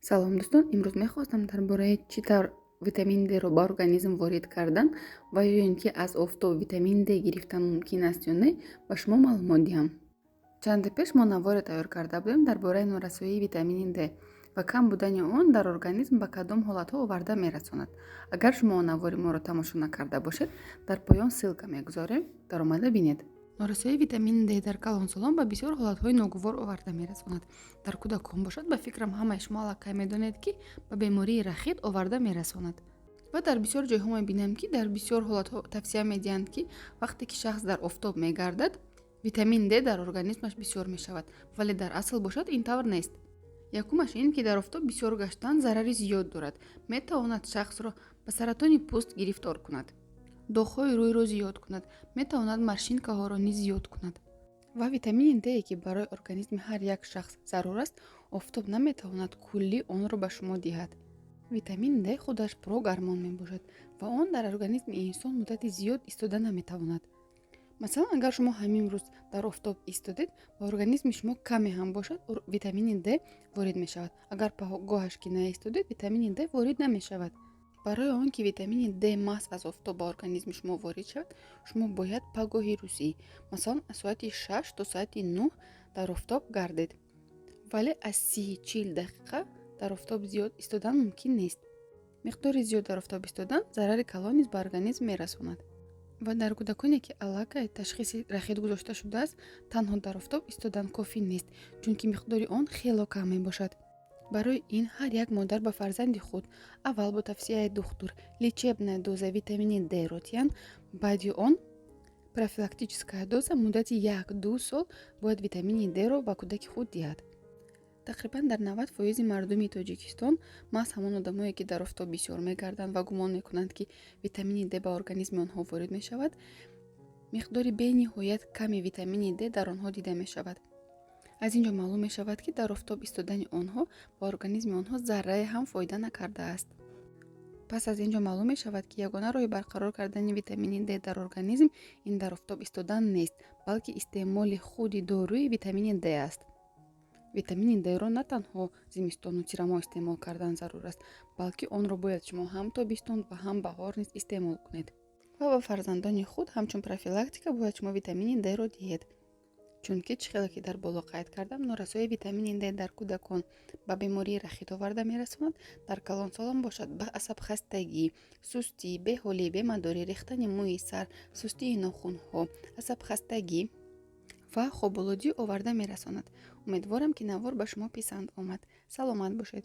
Салом, дӯстон! Имрӯз мехостам дар бораи чӣ тавр витамини Д-ро ба организм ворид кардан ва ё ин ки аз офтоб витамини Д гирифтан мумкин аст ё не, ба шумо маълумот диҳам. Чанде пеш мо наворе тайёр карда будем дар бораи норасоии витамини Д ва кам будани он дар организм ба кадом ҳолатҳо оварда мерасонад. Агар шумо он навори моро тамошо накарда бошед, дар поён ссылка мегузорем, даромада бинед. Норасоии витамини Д дар калонсолон ба бисёр ҳолатҳои ногувор оварда мерасонад. Дар кӯдакон бошад, ба фикрам, ҳамаи шумо аллакай медонед, ки ба бемории рахит оварда мерасонад. Ва дар бисёр ҷойҳо мебинам, ки дар бисёр ҳолатҳо тавсия медиҳанд, ки вақте ки шахс дар офтоб мегардад, витамин Д дар организмаш бисёр мешавад, вале дар асл бошад, ин тавр нест. Якумаш ин ки дар офтоб бисёр гаштан зарари зиёд дорад, метавонад шахсро ба саратони пӯст гирифтор кунад, доғҳои рӯйро зиёд кунад, метавонад морщинкаҳоро низ зиёд кунад. Ва витамини Д, ки барои организми ҳар як шахс зарур аст, офтоб наметавонад куллӣ онро ба шумо диҳад. Витамини Д худаш прогормон мебошад ва он дар организми инсон муддати зиёд истода наметавонад. Масалан, агар шумо ҳамин рӯз дар офтоб истодед, ба организми шумо каме ҳам бошад, витамини Д ворид мешавад. Агар гоҳаш ки наистодед, витамини Д ворид намешавад. Барои он ки витамини Д маҳз аз офтоб ба организми шумо ворид шавад, шумо бояд пагоҳи рӯзӣ, масалан, аз соати 6 то соати 9 дар офтоб гардед, вале аз 30-40 дақиқа дар офтоб зиёд истодан мумкин нест. Миқдори зиёд дар офтоб истодан зарари калон низ ба организм мерасонад. Ва дар кӯдаконе, ки аллакай ташхиси рахит гузошта шудааст, танҳо дар офтоб истодан кофӣ нест, чунки миқдори он хело кам мебошад. Барои ин ҳар як модар ба фарзанди худ аввал бо тавсияи духтур лечебная доза витамини Д-ро диҳанд, баъди он профилактическая доза муддати 1-2 сол бояд витамини Д-ро ба кӯдаки худ диҳад. Тақрибан дар 90 фоизи мардуми Тоҷикистон, маҳз ҳамон одамое, ки дар офтоб бисёр мегарданд ва гумон мекунанд, ки витамини Д ба организми онҳо ворид мешавад, миқдори бениҳоят ками витамини Д дар онҳо дида мешавад. Аз ин ҷо маълум мешавад, ки дар офтоб истодани онҳо ба организми онҳо заррае ҳам фоида накардааст. Пас аз ин ҷо маълум мешавад, ки ягона роҳи барқарор кардани витамини Д дар организм ин дар офтоб истодан нест, балки истеъмоли худи доруи витамини Д аст. Витамини Д-ро на танҳо зимистону тирамоҳ истеъмол кардан зарур аст, балки онро бояд шумо ҳам тобистон ва ҳам баҳор низ истеъмол кунед. Ва ба фарзандони худ ҳамчун профилактика бояд шумо витамини Д-ро диҳед, чунки чӣ хеле ки дар боло қайд кардам, норасоии витамини Д дар кӯдакон ба бемории рахит оварда мерасонад, дар калонсолон бошад, ба асабхастагӣ, сустӣ, беҳолӣ, бемадорӣ, рехтани мӯи сар, сустии нохунҳо, асабхастагӣ ва хоболудӣ оварда мерасонад. Умедворам, ки навор ба шумо писанд омад. Саломат бошед.